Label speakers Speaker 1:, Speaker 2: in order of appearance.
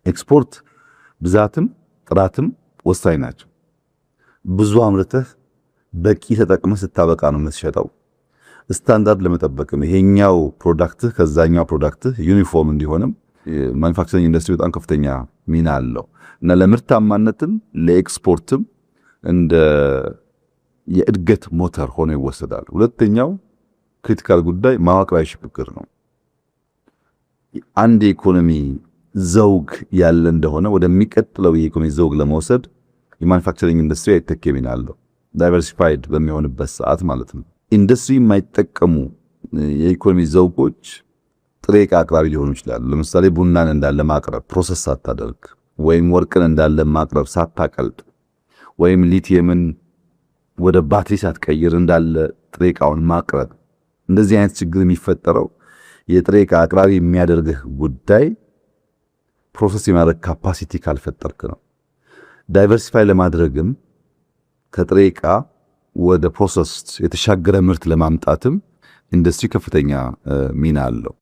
Speaker 1: ኤክስፖርት ብዛትም ጥራትም ወሳኝ ናቸው። ብዙ አምርተህ በቂ ተጠቅመህ ስታበቃ ነው የምትሸጠው። ስታንዳርድ ለመጠበቅም ይሄኛው product ህ ከዛኛው product ህ uniform እንዲሆንም manufacturing industry በጣም ከፍተኛ ሚና አለው እና ለምርታማነትም ለኤክስፖርትም እንደ የእድገት ሞተር ሆኖ ይወሰዳል። ሁለተኛው critical ጉዳይ መዋቅራዊ ሽግግር ነው። አንድ የኢኮኖሚ ዘውግ ያለ እንደሆነ ወደሚቀጥለው የኢኮኖሚ ዘውግ ለመውሰድ የ manufacturing industry አይተኬ ሚና አለው። Diversified በሚሆንበት ሰዓት ማለት ነው። ኢንዱስትሪ የማይጠቀሙ የኢኮኖሚ ዘውጎች ጥሬ ዕቃ አቅራቢ ሊሆኑ ይችላሉ። ለምሳሌ ቡናን እንዳለ ማቅረብ process ሳታደርግ፣ ወይም ወርቅን እንዳለ ማቅረብ ሳታቀልጥ፣ ወይም ሊቲየምን ወደ ባትሪ ሳትቀይር እንዳለ ጥሬ ዕቃውን ማቅረብ። እንደዚህ አይነት ችግር የሚፈጠረው የጥሬ ዕቃ አቅራቢ የሚያደርግህ ጉዳይ process የማድረግ capacity ካልፈጠርክ ነው። Diversify ለማድረግም ከጥሬ ዕቃ ወደ process የተሻገረ ምርት ለማምጣትም ኢንዱስትሪ ከፍተኛ ሚና አለው።